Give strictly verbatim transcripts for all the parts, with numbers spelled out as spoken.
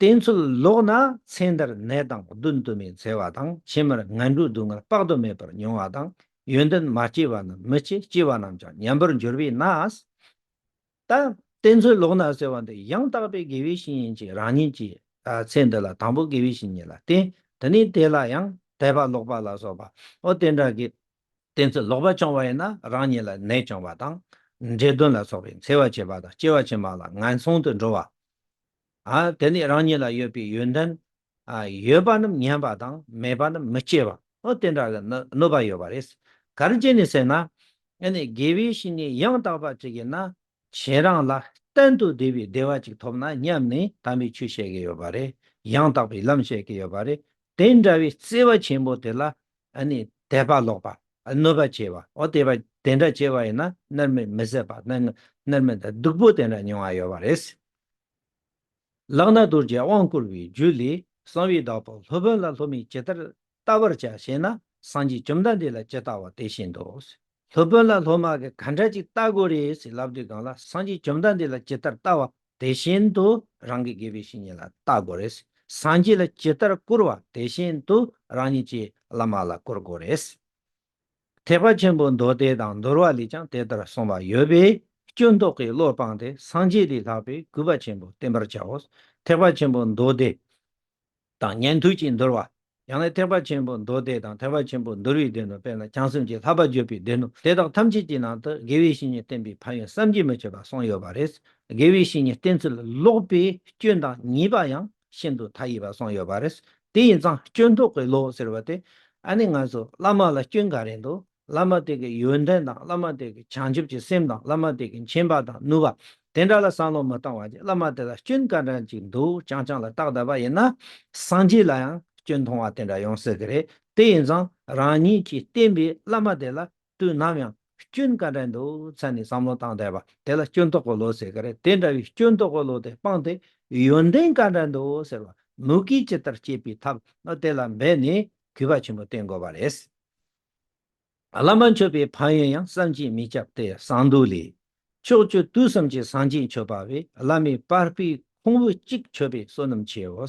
བསྟེན་ཚུལ་ལོག་ན་ཚེ་འདིར་ནད་དང་གདོན་དུ་མའི་འཚེ་བ་དང་། ཕྱི་མར་ངན་འགྲོའི་སྡུག་བསྔལ་དཔག་ཏུ་མེད་པར་མྱོང་བ་དང་། ཡོན་ཏན་མ་སྐྱེས་པ་རྣམས་མི་སྐྱེ། སྐྱེས་པ་རྣམས་ཀྱང་ཉམས་པར་འགྱུར་བས་ན། ད་བསྟེན་ཚུལ་ལོག་ན་ཟེར་བ་འདི་ཡང་དག་པའི་དགེ་བའི་བཤེས་གཉེན་གྱིས་རང་ཉིད་ཀྱི་ཨ་ཚེ་འདི་ལ་དང་པོ་དགེ་བའི་བཤེས་གཉེན་ལ་བསྟེན། དེ་ནས་དེ་ལ་ཡང་དད་པ་ལོག་པ་ལ་སོགས་པ་འོ་དེ་འདྲ་གི་བསྟེན་ཚུལ་ལོག་པ་བྱུང་བ་ཡིན་ན་རང་ཉིད་ལ་ནད་བྱུང་བ་དང་། འདྲེ་གདོན་ལ་སོགས་པའི་འཚེ་བ་བྱེད་པ་དང་། སྐྱེ་བ་ཕྱི་མ་ལ་ངན་སོང་དུ་འགྲོ་བ། ཨ་དེ་ནས་རང་ཉིད་ལ་ཡོད་པའི་ཡོན་ཏན་ཨ་ཡོད་པ་རྣམས་ཉམས་པ་དང་མེད་པ་རྣམས་མི་སྐྱེ་བ་འོ་དེ་འདྲ་གི་གནོད་གནོད་པ་ཡོད་པ་རེད། ག་རེ་བྱས་ནས་ཟེར་ན། ཨ་ནི་དགེ་བའི་བཤེས་གཉེན་ཡང་དག་པ་ཅིག་ཡིན་ན། ཁྱེད་རང་ལ་གཏན་དུ་བདེ་བའི་བདེ་བ་ཅིག་ཐོབ་ན་སྙམ་ནས་དམ་པའི་ཆོས་བཤད་ཀྱི་ཡོད་པ་རེད། ཡང་དག་པའི་ལམ་བཤད་ཀྱི་ཡོད་པ་རེད། དེ་འདྲ་བའི་བརྩེ་བ་ཆེན་པོ་དེ་ལ་ཨ་ནི་དད་པ་ལོག་པ། གནོད་པ་བྱེད་པ། འོ་དེ་བ་དེ་འདྲ་བྱས་པ་ཡིན་ན་མནར་མེད་མི་བཟད་པ། མནར་མནར་མེད་དང་སྡུག་པོ་དེ་འདྲ་མྱོང་བ་ཡོད་པ་རེད། ལག་ན་རྡོ་རྗེ་དབང་བསྐུར་བའི་རྒྱུད་ལས། གསང་བའི་བདག་པོ་སློབ་དཔོན་ལ་སློབ་མས་ཇི་ལྟར་ལྟ་བར་བྱ་ཞེ་ན། སངས་རྒྱས་བཅོམ་ལྡན་འདས་ལ་ཇི་ལྟ་བ་དེ་བཞིན་དུ། སློབ་དཔོན་ལ་སློབ་མ་གིས་ག་འདྲ་ཅིག་ལྟ་དགོས་རེད་ཟེར་ལབ་དུས་སྒང་ལ། སངས་རྒྱས་བཅོམ་ལྡན་འདས་ལ་ཇི་ལྟར་ལྟ་བ་དེ་བཞིན་དུ་རང་གི་དགེ་བའི་བཤེས་གཉེན་ལ་ལྟ་དགོས་རེད། སངས་རྒྱས་ལ་ཇི་ལྟར་བཀུར་བ་དེ་བཞིན་དུ་རང་ཉིད་ཀྱི་བླ་མ་ལ་བཀུར་དགོས་རེད། ཐེག་པ་ཆེན་པོའི་མདོ་སྡེ་དང་འདུལ་བ་ལས་ཀྱང་དེ་ལྟར་གསུངས་པ་ཡོད་པས། སྐྱོན་རྟོག་གི་བློ་སྤངས་ཏེ་སངས་རྒྱས་ལས་ལྷག་པའི་གུས་པ་ཆེན་པོས་བསྟེན་པར་བྱའོ། ཐེག་པ་ཆེན་པོའི་མདོ་སྡེ་དང་ཉན་ཐོས་ཀྱི་འདུལ་བ། ཡང་ན་ཐེག་པ་ཆེན་པོའི་མདོ་སྡེ་དང་ཐེག་པ་ཆེན་པོའི་འདུལ་བའི་སྡེ་སྣོད། དཔེར་ན་བྱང་སེམས་ཀྱི་བསླབ་པ་བརྗོད་པའི་སྡེ་སྣོད་དེ་དག་ཐམས་ཅད་ཀྱི་ནང་དུ་དགེ་བའི་བཤེས་གཉེན་བསྟེན་པའི་ཕན་ཡོན་བསམ་གྱིས་མི་ཁྱབ་པ་གསུངས་ཡོད་པ་རེད། དགེ་བའི་བཤེས་གཉེན་བསྟེན་ཚུལ་ལོག་པའི་སྐྱོན་དང་ཉེས་པ་ཡང་ཤིན་ཏུ་མཐའ་ཡས་པ་གསུངས་ཡོད་པ་རེད། དེ་ཡིན་ཙང་སྐྱོན་རྟོག་གི་བློ་ཟེར་བ་དེ་ཨ་ནི་ང་ཚོ་བླ་མ་ལ་སྐྱོན་ག་རེ་འདུག་བླ་མ་དེ་གི་ཡོན་ཏན་དང་། བླ་མ་དེ་གི་བྱང་ཆུབ་ཀྱི་སེམས་དང་། བླ་མ་དེ་གི་མཁྱེན་པ་དང་ནུས་པ་དེ་འདྲ་ལ་བསམ་བློ་མི་བཏང་བ་ཅིག་བླ་མ་དེ་ལ་སྐྱོན་ག་འདྲ་ཅིག་འདུག་རྐྱང་རྐྱང་ལ་བརྟག་བསྡད་པ་ཡིན་ན། སངས་རྒྱས་ལ་ཡང་སྐྱོན་མཐོང་བ་དེ་འདྲ་ཡོང་སྲིད་གི་རེད། དེ་ཡིན་ཙང་རང་ཉིད་ཀྱིས་བསྟེན་པའི་བླ་མ་དེ་ལ་དུས་ནམ་ཡང་སྐྱོན་ག་འདྲ་འདུག་བསམ་ནས་བསམ་བློ་བཏང་བསྡད་པ་དེ་ལ་སྐྱོན་རྟོག་གི་བློ་ཟེར་གི་རེད། དེ་འདྲ་བའི་སྐྱོན་རྟོག་གི་བློ་དེ་སྤངས་ཏེ་ཡོན་ཏན་ག་འདྲ་འདུག་ཟེར་བ་མུ་གེས་ཇི་ལྟར་སྐྱེད་པའི་ཐབས་དེ་ལ་འབད་ནས་གུས་པ་ཆེན་པོས་བསྟེན་དགོས་པ་རེད། བླ་མ་མཆོད་པའི་ཕན་ཡོན་ཡང་བསམ་གྱིས་མི་ཁྱབ་སྟེ། གསང་འདུས་ལས། ཕྱོགས་བཅུ་དུས་གསུམ་གྱི་སངས་རྒྱས་མཆོད་པ་བས། བླ་མའི་བ་སྤུའི་ཁུང་བུ་གཅིག་མཆོད་པའི་བསོད་ནམས་ཆེའོ།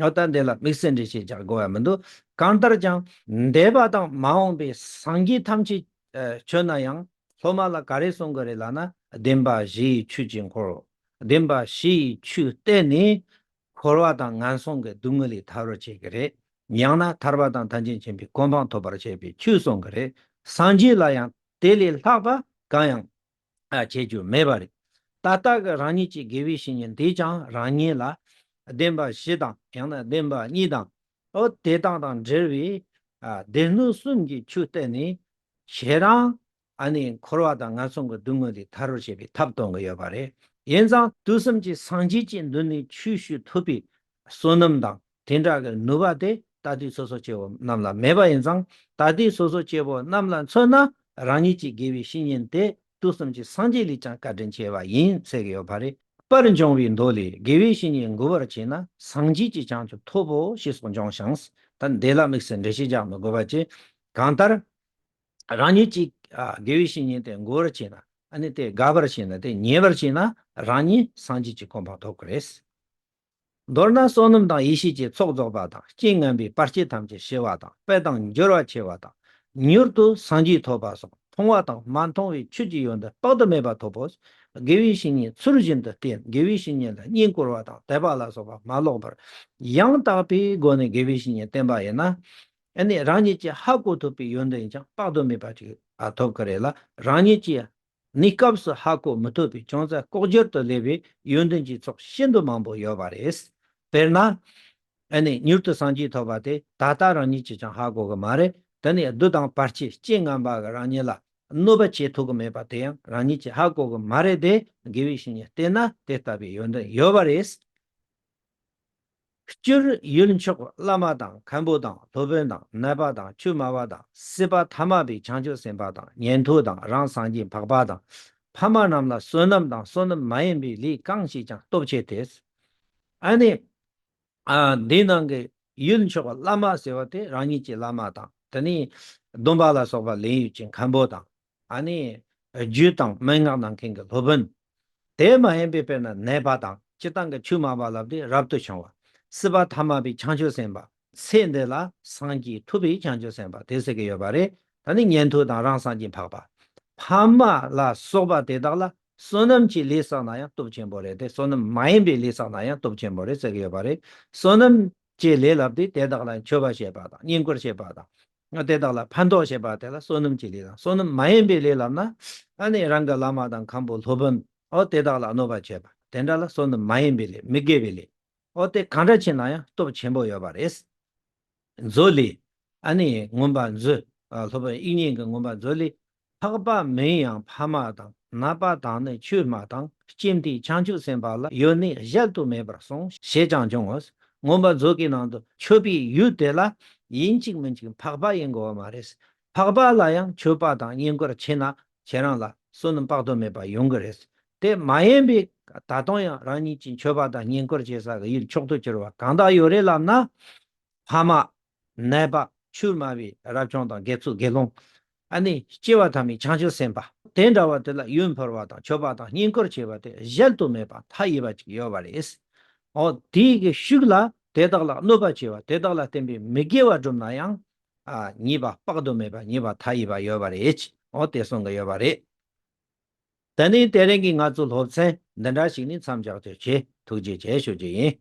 འོ་ད་འདི་ལ་དམིགས་བསལ་འགྲེལ་བཤད་རྒྱག་དགོས་པ་མི་འདུག་གང་ལྟར་ཀྱང་འདས་པ་དང་མ་འོངས་པའི་སངས་རྒྱས་ཐམས་ཅད་ཨ་མཆོད་ན་ཡང་སློབ་མ་ལ་ག་རེ་གསུང་གི་རེད་ལབ་ན། བདེན་པ་བཞི་ཡི་ཆོས་ཀྱིས་འཁོར། བདེན་པ་བཞི་ཡི་ཆོས་བསྟན་ནས་འཁོར་བ་དང་ངན་སོང་གི་སྡུག་བསྔལ་ལས་ཐར་བར་བྱེད་ཀྱི་རེད། ཡང་ན་ཐར་པ་དང་ཐམས་ཅད་མཁྱེན་པའི་གོ་འཕང་ཐོབ་པར་བྱེད་པའི་ཆོས་གསུང་གི་རེད། སངས་རྒྱས་ལ་ཡང་དེ་ལས་ལྷག་པ་གང་ཡང་ཨ་བྱེད་རྒྱུ་མེད་པ་རེད། ད་ལྟ་གི་རང་ཉིད་ཀྱི་དགེ་བའི་བཤེས་གཉེན་དེས་ཀྱང་རང་ཉིད་ལ་བདེན་པ་བཞི་དང་། ཡང་ན་བདེན་པ་གཉིས་དང་། འོ་དེ་དག་དང་འབྲེལ་བའི་ཨ་སྡེ་སྣོད་གསུམ་གྱི་ཆོས་བསྟན་ནས་ཁྱེད་རང་ཨ་ནི་འཁོར་བ་དང་ངན་སོང་གི་སྡུག་བསྔལ་ལས་ཐར་བར་བྱེད་པའི་ཐབས་སྟོན་གྱི་ཡོད་པ་རེད། ཡིན་ཙང་དུས་གསུམ་གྱི་སངས་རྒྱས་ཀྱི་མདུན་ནས་ཆོས་ཞུ་ཐུབ་པའི་བསོད་ནམས་དང་དེ་འདྲ་གི་ནུས་པ་དེ་ད་ལྟའི་སོ་སོ་སྐྱེ་བོ་རྣམས་ལ་མེད་པ་ཡིན་ཙང་། ད་ལྟའི་སོ་སོ་སྐྱེ་བོ་རྣམས་ལ་མཚོན་ན་རང་ཉིད་ཀྱི་དགེ་བའི་བཤེས་གཉེན་དེ་དུས་གསུམ་གྱི་སངས་རྒྱས་ལས་ཀྱང་བཀའ་དྲིན་ཆེ་བ་ཡིན་ཟེར་གྱི་ཡོད་པ་རེད། དཔལ་འབྱུང་བའི་མདོ་ལས། དགེ་བའི་བཤེས་གཉེན་མགུ་བར་བྱས་ན། སངས་རྒྱས་ཀྱི་བྱང་ཆུབ་ཐོབ་བོ་ཞེས་སོགས་འབྱུང་ཞིང་། ད་འདི་ལ་དམིགས་བསལ་འགྲེལ་བཤད་རྒྱག་མི་དགོས་པ་བྱས། གང་ལྟར་རང་ཉིད་ཀྱིས་ཨ་དགེ་བའི་བཤེས་གཉེན་དེ་མགུ་བར་བྱས་ན། ཨ་ནི་དེ་དགའ་བར་བྱས་ན། དེ་མཉེས་པར་བྱས་ན་རང་ཉིད་སངས་རྒྱས་ཀྱི་གོ་འཕང་ཐོབ་ཀྱི་རེད། མདོར་ན་བསོད་ནམས་དང་ཡེ་ཤེས་ཀྱི་ཚོགས་རྫོགས་པ་དང་། རྐྱེན་ངན་པའི་བར་ཆད་ཐམས་ཅད་ཞི་བ་དང་། དཔལ་དང་འབྱོར་བ་ཆེ་བ་དང་། མྱུར་དུ་སངས་རྒྱས་ཐོབ་པ་སོགས་མཐོང་བ་དང་མ་མཐོང་བའི་ཆོས་ཀྱི་ཡོན་ཏན་དཔག་ཏུ་མེད་པ་ཐོབ་བོ། དགེ་བའི་བཤེས་གཉེན་ཚུལ་བཞིན་དུ་བསྟེན། དགེ་བའི་བཤེས་གཉེན་ལ་བསྙེན་བཀུར་བ་དང་དད་པ་ལ་སོགས་པ་མ་ལོག་པར་ཡང་དག་པའི་སྒོ་ནས་དགེ་བའི་བཤེས་གཉེན་བསྟེན་པ་ཡིན་ན། ཨ་ནི་རང་ཉིད་ཀྱིས་ཧ་གོ་ཐུབ་པའི་ཡོན་ཏན་ཀྱང་དཔག་ཏུ་མེད་པ་ཅིག་ཨ་ཐོབ་ཀྱི་རེད་ལ། རང་ཉིད་ཀྱིས་གནས་སྐབས་སུ་ཧ་གོ་མི་ཐུབ་པའི་ཅུང་ཟད་ལྐོག་གྱུར་དུ་གླེང་བའི་ཡོན་ཏན་གྱི་ཚོགས་ཤིན་ཏུ་མང་པོ་ཡོད་པ་རེད། དཔེར་ན། ཨ་ནི་མྱུར་དུ་སངས་རྒྱས་ཐོབ་པ་དེ་ད་ལྟ་རང་ཉིད་ཀྱིས་ཀྱང་ཧ་གོ་གི་མ་རེད། དེ་ནས་བདུད་དང་བར་ཆད་རྐྱེན་ངན་པ་གིས་རང་ཉིད་ལ་གནོད་པ་བྱེད་ཐུབ་ཀྱི་མེད་པ་དེ་ཡང་རང་ཉིད་ཀྱིས་ཧ་གོ་གི་མ་རེད་དེ། དགེ་བའི་བཤེས་གཉེན་བསྟེན་ན་དེ་ལྟ་བུའི་ཡོན་ཏན་ཡོད་པ་རེད། སྤྱིར་ཡུལ་མཆོག་བླ་མ་དང་། མཁན་པོ་དང་། སློབ་དཔོན་དང་། ནད་པ་དང་། ཆོས་སྨྲ་བ་དང་། སྲིད་པ་ཐ་མལ་པའི་བྱང་ཆུབ་སེམས་དཔའ་དང་། ཉན་ཐོས་དང་། རང་སངས་རྒྱས་འཕགས་པ་དང་། ཕ་མ་རྣམས་ལ་བསོད་ནམས་དང་བསོད་ནམས་མ་ཡིན་པའི་ལས་གང་བྱས་ཀྱང་སྟོབས་ཆེ་སྟེ། ཨ་ནི། ཨ་འདི་ནང་གི་ཡུལ་མཆོག་བླ་མ་ཟེར་བ་དེ་རང་ཉིད་ཀྱི་བླ་མ་དང་། དེ་ནས་སྡོམ་པ་ལ་སོགས་པ་ལེན་ཡུལ་གྱི་མཁན་པོ་དང་། ཨ་ནི་རྒྱུད་དང་མན་ངག་གནང་མཁན་གྱི་སློབ་དཔོན། དེ་མ་ཡིན་པའི་དཔེར་ན་ནད་པ་དང་ སྤྱིར་བཏང་གི་ཆོས་སྨྲ་བ་ལབ་དེ་རབ་ཏུ་བྱུང་བ། སྲིད་པ་ཐ་མལ་པའི་བྱང་ཆུབ་སེམས་དཔའ། ཚེ་འདི་ལ་སངས་རྒྱས་ཐོབ་པའི་བྱང་ཆུབ་སེམས་དཔའ་དེ་ཟེར་གི་ཡོད་པ་རེད། ད་ནི་ཉན་ཐོས་དང་རང་སངས་རྒྱས་འཕགས་པ། ཕ་མ་ལ་སོགས་པ་དེ་དག་ལ་བསོད་ནམས་ཀྱི་ལས་བསགས་ན་ཡང་སྟོབས་ཆེན་པོ་རེད་དེ། བསོད་ནམས་མ་ཡིན་པའི་ལས་བསགས་ན་ཡང་སྟོབས་ཆེན་པོ་རེད་ཟེར་གི་ཡོད་པ་རེད། བསོད་ནམས་ཀྱི་ལས་ལབ་དེ་དེ་དག་ལ་མཆོད་པ་བྱེད་པ་དང་བསྙེན་བཀུར་བྱེད་པ་དང་། དེ་དག་ལ་ཕན་ཐོགས་བྱེད་པ་དེ་ལ་བསོད་ནམས་ཀྱི་ལས་དང་། བསོད་ནམས་མ་ཡིན་པའི་ལས་ལབ་ན། ཨ་ནི་རང་གི་བླ་མ་དང་མཁན་པོ་སློབ་དཔོན་འོ་དེ་དག་ལ་གནོད་པ་བྱེད་པ་དེ་འདྲ་ལ་བསོད་ནམས་མ་ཡིན་པའི་ལས། མི་དགེ་བའི་ལས། འོ་དེ་གང་འདྲ་བྱས་ན་ཡང་སྟོབས་ཆེན་པོ་ཡོད་པ་རེད། མཛོད་ལས། ཨ་ནི་མངོན་པ་མཛོད། ཨ། སློབ་དཔོན་དབྱིག་གཉེན་གྱི་མངོན་པ་མཛོད་ལས། འཕགས་པ་མིན་ཡང་ཕ་མ་དང་། ནད་པ་དང་ནི་ཆོས་སྨྲ་དང་། སྐྱེ་མཐའི་བྱང་ཆུབ་སེམས་དཔའ་ལ། ཡོན་གནས་གཞལ་དུ་མེད་པར་གསུངས། ཞེས་ཀྱང་འབྱུང་ངོ་། མངོན་པ་མཛོད་ཀྱི་ནང་དུ་མཆོད་པའི་ཡུལ་དེ་ལ་ཡིན་གཅིག་མིན་གཅིག་འཕགས་པ་ཡིན་དགོས་པ་མ་རེད། འཕགས་པ་ལ་ཡང་མཆོད་པ་དང་བསྙེན་བཀུར་བྱས་ན་ཁྱེད་རང་ལ་བསོད་ནམས་དཔག་ཏུ་མེད་པ་ཡོང་གི་རེད། དེ་མ་ཡིན་པའི་ད་དུང་ཡང་རང་ཉིད་ཀྱིས་མཆོད་པ་དང་བསྙེན་བཀུར་བྱེད་ས་གི་ཡུལ་མཆོག་ཏུ་གྱུར་པ་གང་དག་ཡོད་རེད་ལབ་ན། ཕ་མ། ནད་པ། ཆོས་སྨྲ་བའི་རབ་བྱུང་དང་དགེ་ཚུལ་དགེ་སློང་། ཨ་ནི་སྐྱེ་བ་ཐ་མའི་བྱང་ཆུབ་སེམས་དཔའ། དེ་འདྲ་བ་དེ་ལ་ཡོན་ཕུལ་བ་དང་མཆོད་པ་དང་བསྙེན་བཀུར་བྱེད་པ་དེ་གཞལ་དུ་མེད་པ་མཐའ་ཡས་པ་ཅིག་ཡོད་པ་རེད། འོ་དེའི་གི་ཤུགས་ལ་དེ་དག་ལ་གནོད་པ་བྱེད་པ་དེ་དག་ལ་བརྟེན་པའི་མི་དགེ་བ་བསྒྲུབས་ན་ཡང་། ཨ། ཉེས་པ་དཔག་ཏུ་མེད་པ་ཉེས་པ་མཐའ་ཡས་པ་ཡོད་པ་རེད། འོ་དེ་གསུང་གི་ཡོད་པ་རེད། ད་ནི་དེ་རིང་གི་ང་ཚོའི་སློབ་ཚན་འདི་འདྲ་ཞིག་ནས་མཚམས་འཇོག་ཅིག་བྱེད། ཐུགས་རྗེ་ཆེ་ཞུ་རྒྱུ་ཡིན།